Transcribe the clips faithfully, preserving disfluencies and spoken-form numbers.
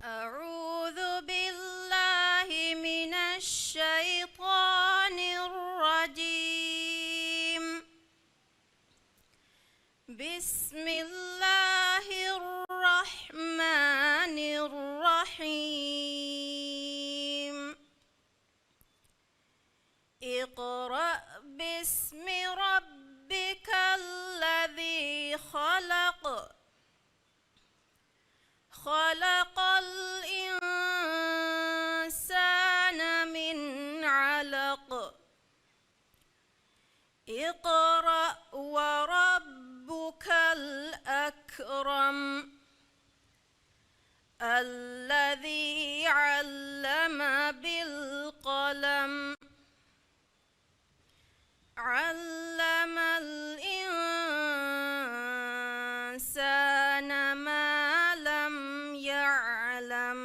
أعوذ بالله من الشيطان الرجيم. بسم الله الرحمن الرحيم. اقرأ باسم ربك الذي خلق. خلق الإنسان من علق. اقرأ وربك الأكرم. الذي علم بالقلم. علم الإنسان ما لم يعلم.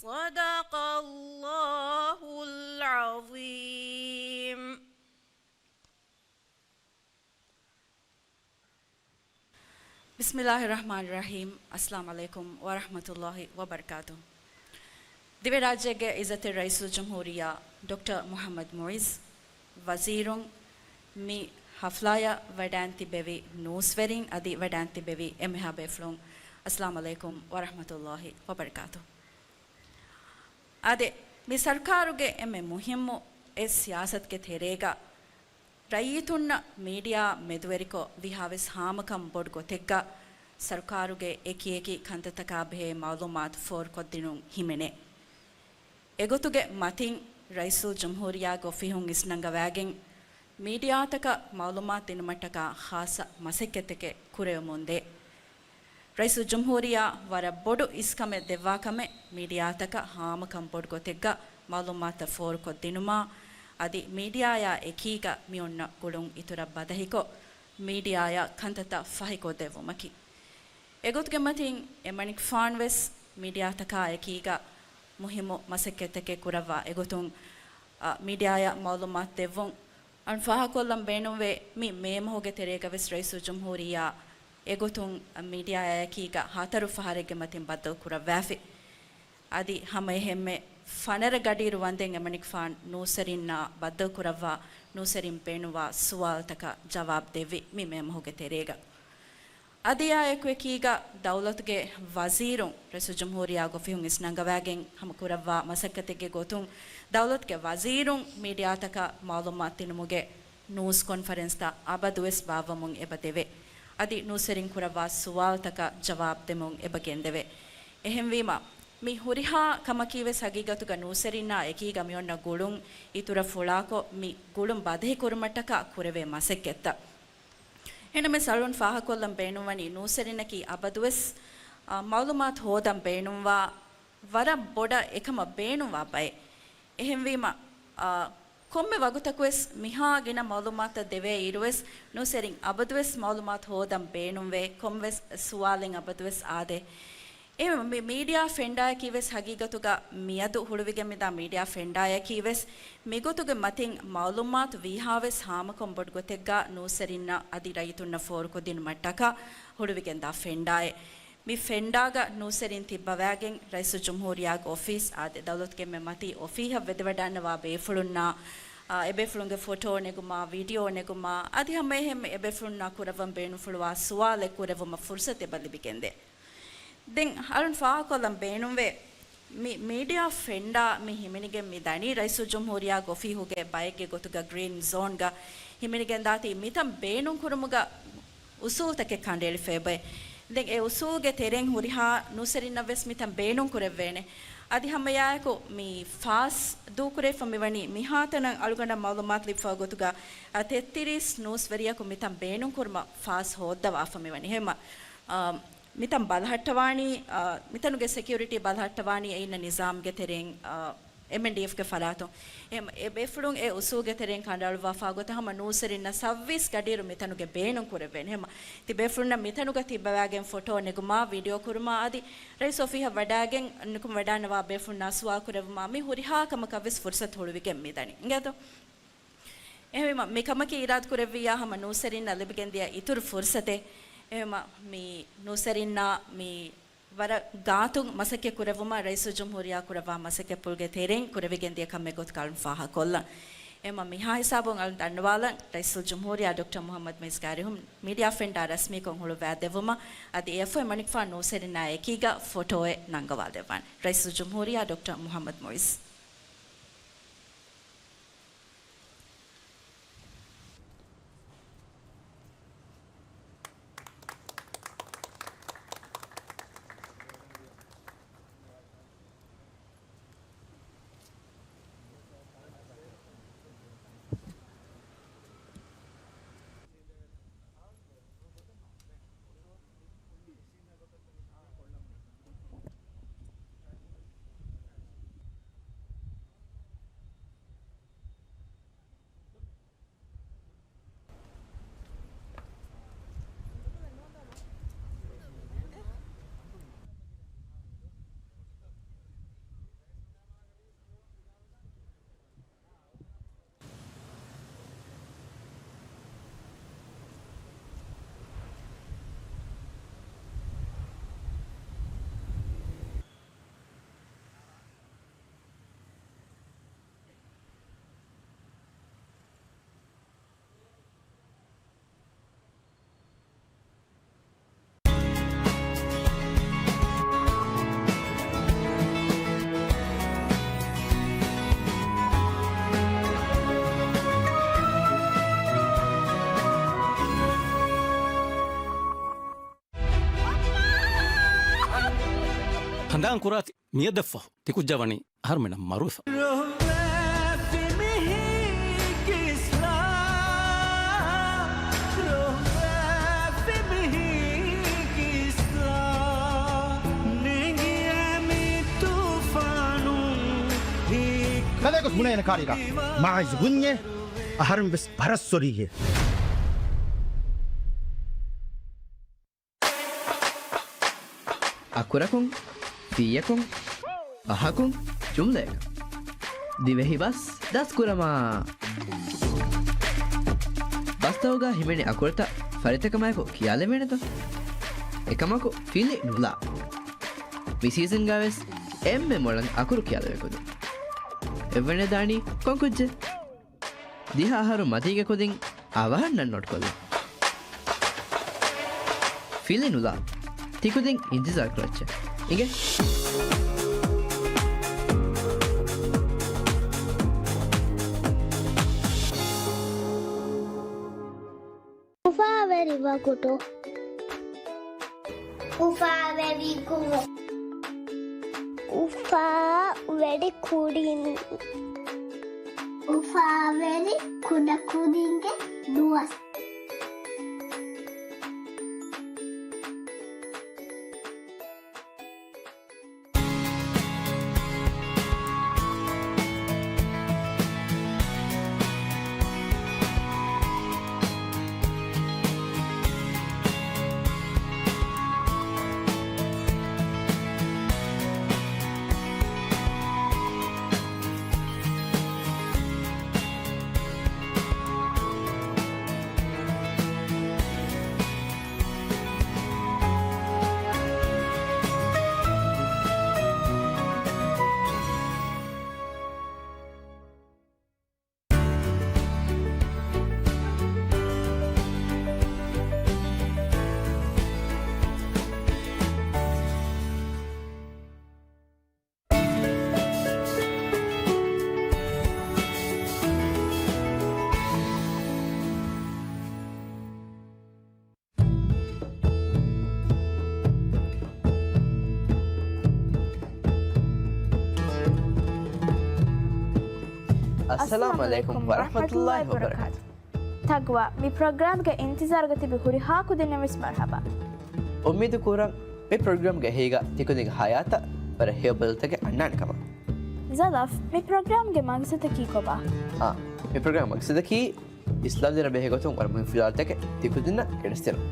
صدق الله العظيم. ބިސްމިއްލާހި ރަޙްމާނި ރަޙީމް. އައްސަލާމު ޢަލައިކުމް ވަރަޙްމަތުﷲި ވަބަރަކާތުހު. ދިވެހިރާއްޖޭގެ އިއްޒަތްތެރި ރައީސުލްޖުމްހޫރިއްޔާ ޑޮކްޓަރ މުޙައްމަދު މުޢިއްޒު، ވަޒީރުން، މި ޙަފްލާޔަށް ވަޑައިން ތިއްބެވި ނޫސްވެރިން އަދި ވަޑައިން ތިއްބެވި އެންމެހާ ބޭފުޅުން، އައްސަލާމު ޢަލައިކުމް ވަރަޙްމަތުﷲި ވަބަރަކާތުހު. އާދެ، މި ސަރުކާރުގެ އެންމެ މުހިއްމު އެއް ސިޔާސަތުގެ ތެރޭގަ، ރައްޔިތުންނަށް މީޑިއާ މެދުވެރިކޮށް ވީހާވެސް ހާމަކަން ބޮޑު ގޮތެއްގަ ސަރުކާރުގެ އެކިއެކި ކަންތައްތަކާ ބެހޭ މަޢުލޫމާތު ފޯރުކޮށްދިނުން ހިމެނޭ. އެގޮތުގެ މަތިން ރައީސުލްޖުމްހޫރިއްޔާގެ އޮފީހުން އިސްނަންގަވާގެން މީޑިއާތަކަށް މަޢުލޫމާތު ދިނުމަށްޓަކާ ޚާއްޞަ މަސައްކަތްތަކެއް ކުރެވެމުންދޭ. ރައީސުލްޖުމްހޫރިއްޔާ ވަރަށް ބޮޑު އިސްކަމެއް ދެއްވާ ކަމެއް މީޑިއާތަކަށް ހާމަކަން ބޮޑު ގޮތެއްގަ މަޢުލޫމާތުތައް ފޯރުކޮށްދިނުމާ، އަދި މީޑިއާއާ އެކީގަ މި އޮންނަ ގުޅުން އިތުރަށް ބަދަހިކޮށް، މީޑިއާއަށް ކަންތައްތައް ފަހިކޮށްދެއްވުމަކީ. އެގޮތުގެ މަތިން އެމަނިކުފާނުވެސް މީޑިއާތަކާ އެކީގަ މުހިއްމު މަސައްކަތްތަކެއް ކުރައްވާ އެގޮތުން، އަ، މީޑިއާއަށް މަޢުލޫމާތު ދެއްވުން އަން ފާހަގަކޮށްލަން ބޭނުންވޭ. މި މޭ މަހުގެ ތެރޭގަވެސް ރައީސުލްޖުމްހޫރިއްޔާ އެގޮތުން މީޑިއާއާ އެކީގަ ހަތަރު ފަހަރެއްގެ މަތިން ބައްދަލު ކުރައްވާފި. އަދި ހަމައެހެންމެ ފަނަރަ ގަޑިއިރު ވަންދެން އެމަނިކުފާނު ނޫސްވެރިންނާ ބައްދަލުކުރައްވާ ނޫސްވެރިން ބޭނުންވާ ސުވާލުތަކަށް ޖަވާބު ދެއްވި މި މޭ މަހުގެ ތެރޭގަ. އަދި އާ އެކުއެކީގަ ދައުލަތުގެ ވަޒީރުން ރައީސުލްޖުމްހޫރިއްޔާގެ އޮފީހުން އިސްނަންގަވާގެން ހަމަ ކުރައްވާ މަސައްކަތެއްގެ ގޮތުން ދައުލަތުގެ ވަޒީރުން މީޑިއާތަކަށް މަޢުލޫމާތު ދިނުމުގެ ނޫސް ކޮންފަރެންސްތައް އަބަދުވެސް ބާއްވަމުން އެބަ ދެވޭ. އަދި ނޫސްވެރިން ކުރައްވާ ސުވާލުތަކަށް ޖަވާބު ދެމުން އެބަ ގެންދެވޭ. އެހެންވީމަ، މި ހުރިހާ ކަމަކީވެސް ހަގީގަތުގަ ނޫސްވެރިންނާ އެކީގަ މިއޮންނަ ގުޅުން އިތުރަށް ފުޅާކޮށް، މި ގުޅުން ބަދަހިކުރުމަށްޓަކާ ކުރެވޭ މަސައްކަތްތައް. އެހެންނަމަވެސް އަޅުން ފާހަގަކޮށްލަން ބޭނުންވަނީ ނޫސްވެރިންނަކީ އަބަދުވެސް، އާ، މަޢުލޫމާތު ހޯދަން ބޭނުންވާ ވަރަށް ބޮޑަށް އެކަމަށް ބޭނުންވާ ބައެއް. އެހެންވީމަ، އާ، ކޮންމެ ވަގުތަކުވެސް މިހާ ގިނަ މަޢުލޫމާތުތައް ދެވޭ އިރުވެސް ނޫސްވެރިން އަބަދުވެސް މަޢުލޫމާތު ހޯދަން ބޭނުންވޭ، ކޮންމެވެސް ސުވާލެއް އަބަދުވެސް އާދޭ. އެހެންވެ، މި މީޑިއާ ފެންޑާއަކީވެސް ހަގީގަތުގަ މިއަދު ހުޅުވިގެން މިދާ މީޑިއާ ފެންޑާއަކީވެސް މިގޮތުގެ މަތިން މަޢުލޫމާތު ވީހާވެސް ހާމަކަން ބޮޑު ގޮތެއްގަ ނޫސްވެރިންނަށް އަދި ރައްޔިތުންނަށް ފޯރުކޮށްދިނުމަށްޓަކާ ހުޅުވިގެންދާ ފެންޑާއެއް. މި ފެންޑާގަ ނޫސްވެރިން ތިއްބަވާގެން ރައީސުލްޖުމްހޫރިއްޔާގެ އޮފީސް އާދެ، ދައުލަތުގެ އެންމެ މަތީ އޮފީހަށް ވެދެވަޑައިންނަވާ ބޭފުޅުންނާ، އާ، އެބޭފުޅުންގެ ފޮޓޯ ނެގުމާ، ވީޑިއޯ ނެގުމާ، އަދި ހަމައެހެންމެ އެބޭފުޅުންނާ ކުރައްވަން ބޭނުންފުޅުވާ ސުވާލެއް ކުރެއްވުމަށް ފުރުސަތު އެބަ ލިބިގެންދޭ. ދެން އަޅުން ފާހަގަކޮށްލަން ބޭނުންވޭ، މި މީޑިއާ ފެންޑާ މި ހިމެނިގެން މި ދަނީ ރައީސުލްޖުމްހޫރިއްޔާގެ އޮފީހުގެ ބައެއްގެ ގޮތުގަ ގްރީން ޒޯންގަ ހިމެނިގެންދާތީ މިތަން ބޭނުންކުރުމުގަ އުސޫލުތަކެއް ކަނޑައެޅިފައިބައި. ދެން އެ އުސޫލުގެ ތެރެއިން ހުރިހާ ނޫސްވެރިންނަށްވެސް މިތަން ބޭނުންކުރެއްވޭނެ. އަދި ހަމައެއާއެކު މި ފާސް ދޫކުރެވިފަ މިވަނީ މިހާތަނަށް އަޅުގަނޑަށް މަޢުލޫމާތު ލިބިފައި ގޮތުގަ، އަ، ތެއްތިރީސް ނޫސްވެރިޔަކު މިތަން ބޭނުންކުރުމަށް ފާސް ހޯއްދަވާފަ މިވަނީ. އެހެންމަ، އަ، މިތަން ބަލަހައްޓަވާނީ، އަ، މިތަނުގެ ސެކިއުރިޓީ ބަލަހައްޓަވާނީ އެ އިންނަ ނިޒާމްގެ ތެރެއިން، އަ، އެމްއެންޑީއެފްގެ ފަރާތުން. އެ، އެ ބޭފުޅުން އެ އުސޫލުގެ ތެރެއިން ކަނޑައަޅުއްވާފާ ގޮތަށް ހަމަ ނޫސްވެރިންނަށް ސައްބީސް ގަޑިއިރު މިތަނުގެ ބޭނުން ކުރެވޭނެ. ހަމަ ތި ބޭފުޅުންނަށް މިތަނުގަ ތިއްބަވާގެން ފޮޓޯ ނެގުމާ، ވީޑިއޯ ކުރުމާ އަދި ރައީސް އޮފީހަށް ވަޑައިގެން ނިކުމެވަޑައިންނަވާ ބޭފުޅުންނާ ސުވާލު ކުރެއްވުމާ މި ހުރިހާ ކަމަކަށްވެސް ފުރުސަތު ހުޅުވިގެން މިދަނީ. އިނގޭތޯ؟ އެހެންވީމަ، މިކަމަކީ އިރާދަކުރެއްވިއްޔާ ހަމަ ނޫސްވެރިންނަށް ލިބިގެންދިޔަ އިތުރު ފުރުސަތެއް. އެހެންވީމަ، މި ނޫސްވެރިންނާ މި ވަރަށް ގާތުން މަސައްކަތް ކުރެއްވުމަށް ރައީސުލްޖުމްހޫރިއްޔާ ކުރައްވާ މަސައްކަތްޕުޅުގެ ތެރެއިން ކުރެވިގެންދިޔަ ކަމެއް ގޮތުގަ އަޅުން ފާހަގަކޮށްލަން. އެމަ މިހާ ހިސާބުން އަޅުން ދަންނަވާލަން ރައީސުލްޖުމްހޫރިއްޔާ ޑޮކްޓަރ މުޙައްމަދު މުޢިއްޒުގެ އަރިހުން މީޑިއާ ފްރެންޑާ ރަސްމީކޮށް ހުޅުވާދެއްވުމަށް. އަދި އެއަށްފަހު މަނިކުފާނު ނޫސްވެރިންނާ އެކީގަ ފޮޓޯއެއް ނަންގަވާދެއްވާނެ. ރައީސުލްޖުމްހޫރިއްޔާ ޑޮކްޓަރ މުޙައްމަދު މުޢިއްޒު. ހަނދާން ކުރާތި މިއަދަށްފަހު ތިކުއްޖާ ވަނީ އަހަރުމެންނަށް މަރުވެފަ. ކަލޭގޮސް ބުނޭނެ ކާރީގަ މާއިޒް ބުންޏޭ، އަހަރެން ވެސް ބަރައްސޮރީއޭ. އަކުރަކުން، ފީއަކުން، އަހަކުން، ޖުމްލައަކަށް. ދިވެހި ބަސް ދަސްކުރަމާ. ބަސްތަކުގަ ހިމެނޭ އަކުރުތައް ފަރިތަކަމާއެކު ކިޔާލެވޭނެތަ؟ އެކަމަކު ފިލި ނުލާ. މި ސީޒަންގަ ވެސް އެންމެ މޮޅަށް އަކުރު ކިޔާލެވޭ ކުދިން. އެއްވެނޭ ދާނީ ކޮން ކުއްޖެއް؟ ދިހަ އަހަރު މަތީގެ ކުދިން އަވަހަށް ނަން ނޯޓްކޮށްލަން. ފިލި ނުލާ. ތިކުދިން އިންތިޒާރު ކުރައްޗޭ. އިނގޭ. އުފާވެރި ވަގުތު. އުފާވެރި ކުރު. އުފާވެރި ކުރިން. އުފާވެރި ކުޑަކުދިންގެ ދުވަސް. އައްސަލާމު ޢަލައިކުމް ވަރަޙްމަތުﷲި ވަބަރަކާތު. ތަޤްވާ، މި ޕްރޮގްރާމްގެ އިންތިޒާރުގަ ތިބި ހުރިހާ ކުދިންނަށް ވެސް މަރުޙަބާ. އުއްމީދު ކުރަން މި ޕްރޮގްރާމްގެ އެހީގަ ތިކުދިންގެ ޙަޔާތަށް ވަރަށް ހެޔޮ ބަދަލުތަކެއް އަންނާނެ ކަމަށް. ޒަލަފް، މި ޕްރޮގްރާމްގެ މަގްސަދަކީ ކޮބާ؟ އާ، މި ޕްރޮގްރާމްގެ މަގްސަދަކީ އިސްލާމް ދީނަށް ބެހޭ ގޮތުން ވަރަށް މުހިންމު ފިލާވަޅުތަކެއް ތިކުދިންނަށް ގެނެސްދިނުން.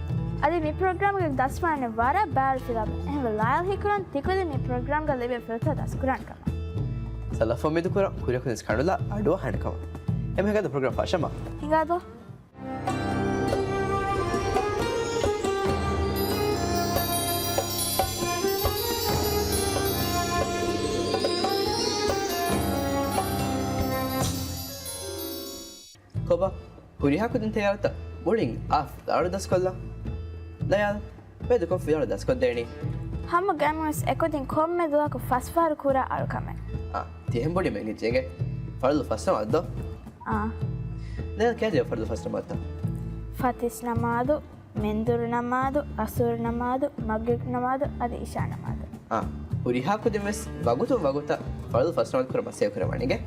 އަދި މި ޕްރޮގްރާމްގަ ދަސްވާނެ ވަރަށް ބާރު ފިލާވަޅު. އެހެންވެ ލާޔަލް ހީކުރަން ތިކުދިން މި ޕްރޮގްރާމްގަ ލިބޭ ފުރަތަމަ ދަސްކުރާނެ ކަމަށް. ސަލަފް އުއްމީދު ކުރަން ކުރިއަކުން ވެސް ކަނޑުލާ އަޑުއަހާނެ ކަމަށް. އެހެންވެ ހިނގާދޯ ޕްރޮގްރާމް ފަށަމާ. ހިނގާދޯ. ހުރިހާ ކުދިން ތައްޔާރުތަ؟ މުޅިން އާ ފިލާވަޅު ދަސްކޮށްލަން. ލަޔާލް، މިއަދު ކޮން ފިލާވަޅު ދަސްކޮށްދޭނީ؟ ހަމަ ގައިމުވެސް އެކުދިން ކޮންމެ ދުވަހަކު ފަސް ފަހަރު ކުރާ އަޅުކަމެއް. އާ، ތިހެން ބޮޑި މެން އެއްޗެއްގެ ފަރުޟު ފަސް ނަމާދު ދޯ؟ އާ. ލަޔާލް ކިޔާދިޔަ ފަރުޟު ފަސް ނަމާދުތައް. ފަތިސް ނަމާދު، މެންދުރު ނަމާދު، އަސުރު ނަމާދު، މަގްރިބް ނަމާދު، އަދި އިޝާ ނަމާދު. އާ، ހުރިހާ ކުދިން ވެސް ވަގުތުން ވަގުތަށް ފަރުޟު ފަސް ނަމާދު ކުރަން މަސައްކަތް ކުރަމާ ނޭނގެ.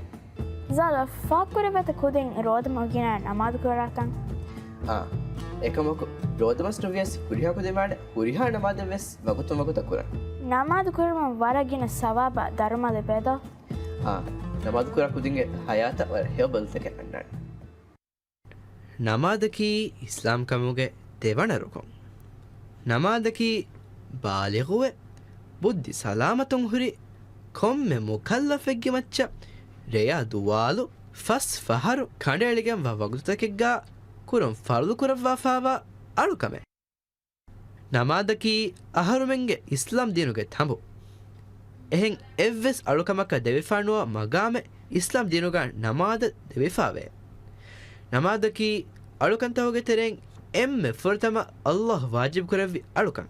ޒާލާ، ފާކުރެއްވޭތަ ކުދިން ރޯދަމަހު ގިނަ ނަމާދު ކުރާތަން؟ އާ، އެކަމަކު ރޯދަމަސް ނުވިޔަސް ހުރިހާ ކުދިން ވާނެ ހުރިހާ ނަމާދެއް ވެސް ވަގުތުން ވަގުތަށް ކުރަން. ނަމާދު ކުރުމުން ވަރަށް ގިނަ ސަވާބާ ދަރުމަ ލިބޭދޯ؟ އާ، ނަމާދު ކުރާ ކުދިންގެ ހަޔާތަށް ވަރަށް ހެޔޮ ބަދަލުތަކެއް އަންނާނެ. ނަމާދަކީ އިސްލާމްކަމުގެ ދެވަނަ ރުކުން. ނަމާދަކީ ބާލިޣުވެ، ބުއްދި ސަލާމަތުން ހުރި ކޮންމެ މުކައްލަފެއްގެ މައްޗަށް ރެޔާ ދުވާލު ފަސް ފަހަރު ކަނޑައެޅިގެންވާ ވަގުތުތަކެއްގަ ކުރުން ފަރުޟު ކުރައްވާފާވާ އަޅުކަމެއް. ނަމާދަކީ އަހަރުމެންގެ އިސްލާމް ދީނުގެ ތަނބު. އެހެން އެއްވެސް އަޅުކަމަކަށް ދެވިފާނުވާ މަގާމެއް އިސްލާމް ދީނުގަ ނަމާދަށް ދެވިފާވޭ. ނަމާދަކީ އަޅުކަންތަކުގެ ތެރެއިން އެންމެ ފުރަތަމަ ﷲ ވާޖިބު ކުރެއްވި އަޅުކަން.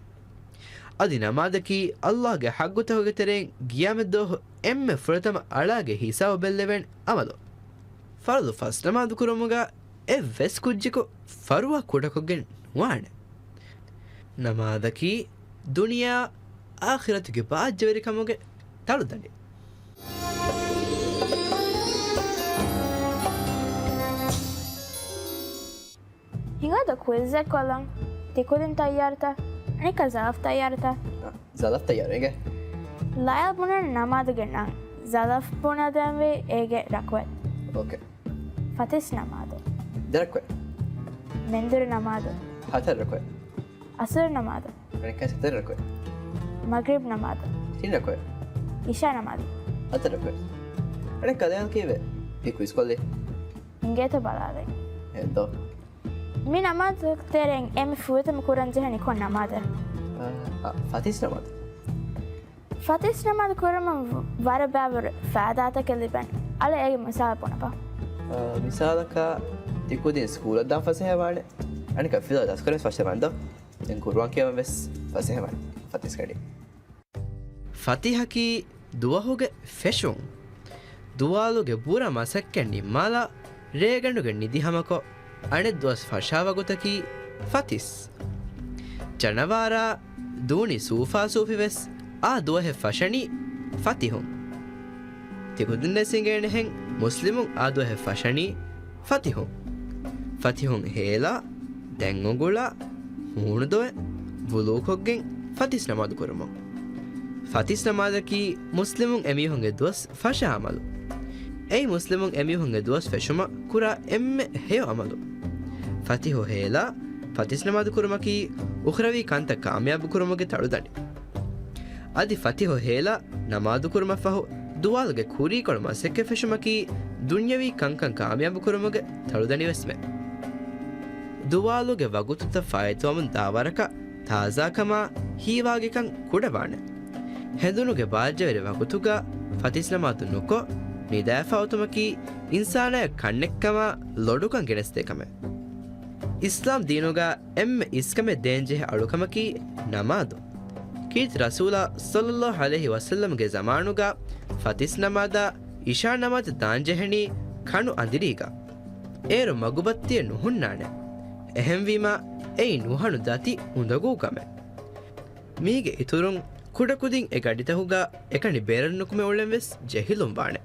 އަދި ނަމާދަކީ ﷲ ގެ ޙައްޤުތަކުގެ ތެރެއިން ގިޔާމަތްދުވަހު އެންމެ ފުރަތަމަ އަޅާގެ ހިސާބު ބެއްލެވޭނެ ޢަމަލު. ފަރުޟު ފަސް ނަމާދު ކުރުމުގަ އެއްވެސް ކުއްޖަކު ފަރުވާ ކުޑަކޮށްގެން ނުވާނެ. ނަމާދަކީ ދުނިޔެއާ އާޚިރަތުގެ ބާއްޖަވެރިކަމުގެ ތަޅުދަނޑި. ހިނގާދޯ ކުއިޒެއް ކޮށްލަން. ތި ކުދިން ތައްޔާރުތަ؟ އަނެއްކާ ޒަލަފް ތައްޔާރުތަ؟ ޒަލަފް ތައްޔާރު އިނގޭ. ލަޔާލް ބުނަން ނަމާދުގެ ނަން. ޒަލަފް ބުނެދޭންވީ އޭގެ ރަކުއެއް. އޯކޭ. ފަތިސް ނަމާދު. ދެ ރަކުއެއް. މެންދުރު ނަމާދު. ހަތަރު ރަކުއެއް. އަސުރު ނަމާދު. އަނެއްކާ ހަތަރު ރަކުއެއް. މަގްރިބް ނަމާދު. ތިން ރަކުއެއް. އިޝާ ނަމާދު. ހަތަރު ރަކުއެއް. އަނެއްކާ ލަޔާލް ކީއްވެ؟ ތި ކުއިޒް ކޮށްލީ. އިނގޭތޯ ބަލާލަން. އެއްދޯ. މި ނަމާދު ތެރެއިން އެންމެ ފުރަތަމަ ކުރަން ޖެހެނީ ކޮން ނަމާދެއް؟ އާ، އާ، ފަތިސް ނަމާދު. ފަތިސް ނަމާދު ކުރުމުން ވަރަށް ބާވަރު ފައިދާތަކެއް ލިބެން. އަޅެ އޭގެ މިސާލަށް ބުނަބަ. އާ، މިސާލަކަށް ތި ކުދިން ސްކޫލަށް ދާން ފަސޭހަވާނެ. އަނެއްކާ ފިލާވަޅު ދަސްކުރަން ފަސޭހަވާނެ ދޯ. ދެން ޤުރުއާން ކިޔަވަން ވެސް ފަސޭހަވާނެ. ފަތިސް ގަޑި. ފަތިހަކީ ދުވަހުގެ ފެށުން. ދުވާލުގެ ބުރަ މަސައްކަތް ނިންމާލާ، ރޭގަނޑުގެ ނިދި ހަމަކޮށް، އަނެއް ދުވަސް ފަށާ ވަގުތަކީ ފަތިސް. ޖަނަވާރާ ދޫނި ސޫފާސޫފި ވެސް އާ ދުވަހެއް ފަށަނީ ފަތިހުން. ތިކުދިންނަށް ވެސް އިނގޭނެހެން މުސްލިމުން އާ ދުވަހެއް ފަށަނީ ފަތިހުން. ފަތިހުން ހޭލާ، ދަތް އުނގުޅާ، ހޫނު ދޮވެ، ވުޟޫކޮށްގެން ފަތިސް ނަމާދު ކުރުމުން. ފަތިސް ނަމާދަކީ މުސްލިމުން އެމީހުންގެ ދުވަސް ފަށާ ޢަމަލު. އެއީ މުސްލިމުން އެމީހުންގެ ދުވަސް ފެށުމަށް ކުރާ އެންމެ ހެޔޮ ޢަމަލު. ފަތިހު ހޭލާ، ފަތިސް ނަމާދު ކުރުމަކީ އުޚްރަވީ ކަންތައް ކާމިޔާބު ކުރުމުގެ ތަޅުދަނޑި. އަދި ފަތިހު ހޭލާ ނަމާދު ކުރުމަށްފަހު، ދުވާލުގެ ކުރީކޮޅު މަސައްކަތް ފެށުމަކީ ދުންޔަވީ ކަންކަން ކާމިޔާބު ކުރުމުގެ ތަޅުދަނޑި ވެސްމެ. ދުވާލުގެ ވަގުތުތައް ފާއިތުވަމުން ދާ ވަރަކަށް ތާޒާކަމާ ހީވާގިކަން ކުޑަވާނެ. ހެނދުނުގެ ބާއްޖަވެރި ވަގުތުގަ ފަތިސް ނަމާދު ނުކޮށް، ނިދާފަ އޮތުމަކީ އިންސާނާޔަށް ކަންނެއްކަމާ ލޮޑުކަން ގެނެސްދޭ ކަމެއް. އިސްލާމް ދީނުގަ އެންމެ އިސްކަމެއް ދޭންޖެހޭ އަޅުކަމަކީ ނަމާދު. ކީރިތި ރަސޫލާ ޞައްލައްލާހު ޢަލައިހި ވަސައްލަމްގެ ޒަމާނުގަ ފަތިސް ނަމާދާ އިޝާ ނަމާދު ދާންޖެހެނީ ކަނު އަނދިރީގަ. އޭރު މަގުބައްތިއެއް ނުހުންނާނެ. އެހެންވީމާ، އެއީ ނުހަނު ދަތި އުނދަގޫ ކަމެއް. މީގެ އިތުރުން، ކުޑަކުދިން އެ ގަޑިތަކުގަ އެކަނި ބޭރަށް ނުކުމެ އުޅެން ވެސް ޖެހިލުން ވާނެ.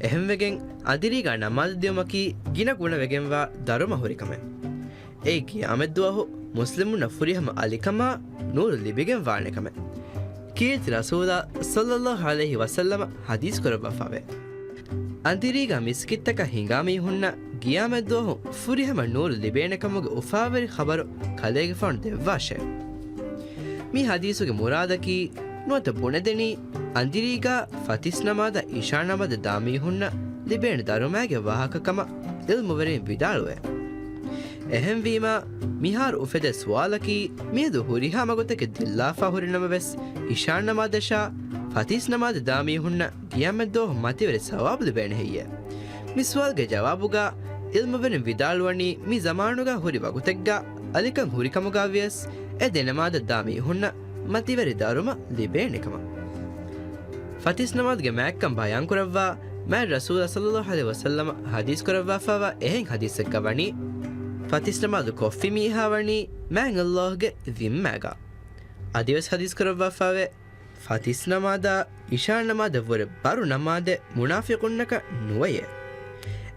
އެހެންވެގެން، އަނދިރީގަ ނަމާދު ދިޔުމަކީ ގިނަ ގުނަވެގެންވާ ދަރުމަ ހުރި ކަމެއް. އެއީ ޤިޔާމަތްދުވަހު މުސްލިމުންނަށް ފުރިހަމަ އަލިކަމާ ނޫރު ލިބިގެން ވާނެ ކަމެއް. ކީރިތި ރަސޫލާ ޞައްލައްލާހު ޢަލައިހި ވަސައްލަމަ ޙަދީޘް ކުރައްވާފަވޭ. އަނދިރީގަ މިސްކިތްތަކަށް ހިނގާ މީހުންނަށް ޤިޔާމަތްދުވަހު ފުރިހަމަ ނޫރު ލިބޭނެ ކަމުގެ އުފާވެރި ޚަބަރު ކަލޭގެފާނު ދެއްވާށޭ. މި ޙަދީޘުގެ މުރާދަކީ، ނުވަތަ ބުނެދެނީ، އަނދިރީގަ ފަތިސް ނަމާދަށް އިޝާ ނަމާދު ދާ މީހުންނަށް ލިބޭނެ ދަރުމައިގެ ވާހަކަ ކަމަށް ޢިލްމުވެރިން ވިދާޅުވޭ. އެހެންވީމާ، މިހާރު އުފެދޭ ސުވާލަކީ، މިއަދު ހުރިހާ މަގުތަކެއް ދެއްލާފަ ހުރި ނަމަވެސް، އިޝާ ނަމާދަށާ ފަތިސް ނަމާދު ދާ މީހުންނަށް ޤިޔާމަތްދުވަހު މަތިވެރި ސަވާބު ލިބޭނެ ހެއްޔޭ؟ މި ސުވާލުގެ ޖަވާބުގަ ޢިލްމުވެރިން ވިދާޅުވަނީ މި ޒަމާނުގަ ހުރި ވަގުތެއްގަ އަލިކަން ހުރިކަމުގަ ވިޔަސް އެ ދެނަމާދަށް ދާ މީހުންނަށް މަތިވެރި ދަރުމަ ލިބޭނެ ކަމަށް. ފަތިސް ނަމާދުގެ މާތްކަން ބަޔާންކުރައްވާ މާތް ރަސޫލާ ޞައްލައްލާހު ޢަލައިހި ވަސައްލަމަ ޙަދީޘް ކުރައްވާފައިވާ އެހެން ޙަދީޘެއްގަ ވަނީ، ފަތިސް ނަމާދު ކޮށްފި މީހާ ވަނީ މާތް ﷲގެ ޒިންމާގަ. އަދިވެސް ޙަދީޘް ކުރައްވާފައިވޭ، ފަތިސް ނަމާދާ އިޝާ ނަމާދަށްވުރެ ބަރު ނަމާދެއް މުނާފިޤުންނަކަށް ނުވެޔޭ.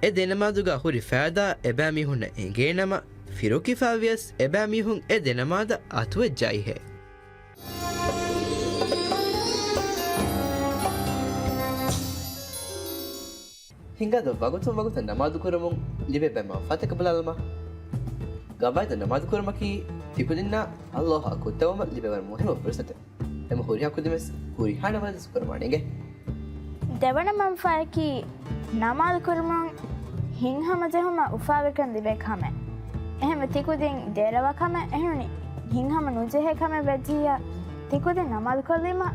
އެ ދެނަމާދުގަ ހުރި ފައިދާ އެބައިމީހުންނަށް އެނގޭނަމަ، ފިރުކިފައިވިޔަސް އެބައިމީހުން އެ ދެނަމާދަށް އަތުވެއްޖައިހޭ. ހިނގާދަ ވަގުތުން ވަގުތަށް ނަމާދު ކުރަމުން ލިބޭ ބައެއް މަންފާތަކަށް ބަލާލަމާ. ގަވާއިދު ނަމާދު ކުރުމަކީ ތިކުދިންނާ ﷲ އާ ކުއްތަވުމަށް ލިބޭ ވަރަށް މުހިންމު ފުރުސަތެއް. އެމަ ހުރިހާ ކުދިންވެސް ހުރިހާ ނަމާދެއް ކުރަމާނެ އިނގޭ. ދެވަނަ މަންފާއަކީ، ނަމާދު ކުރުމުން ހިތްހަމަޖެހުމަށް އުފާވެރިކަން ލިބޭ ކަމެއް. އެހެންވެ ތިކުދިން ދެރަވާ ކަމެއް އެހެންނުނީ، ހިތްހަމަ ނުޖެހޭ ކަމެއް ވެއްޖިއްޔާ، ތިކުދިން ނަމާދު ކޮށްލީމަ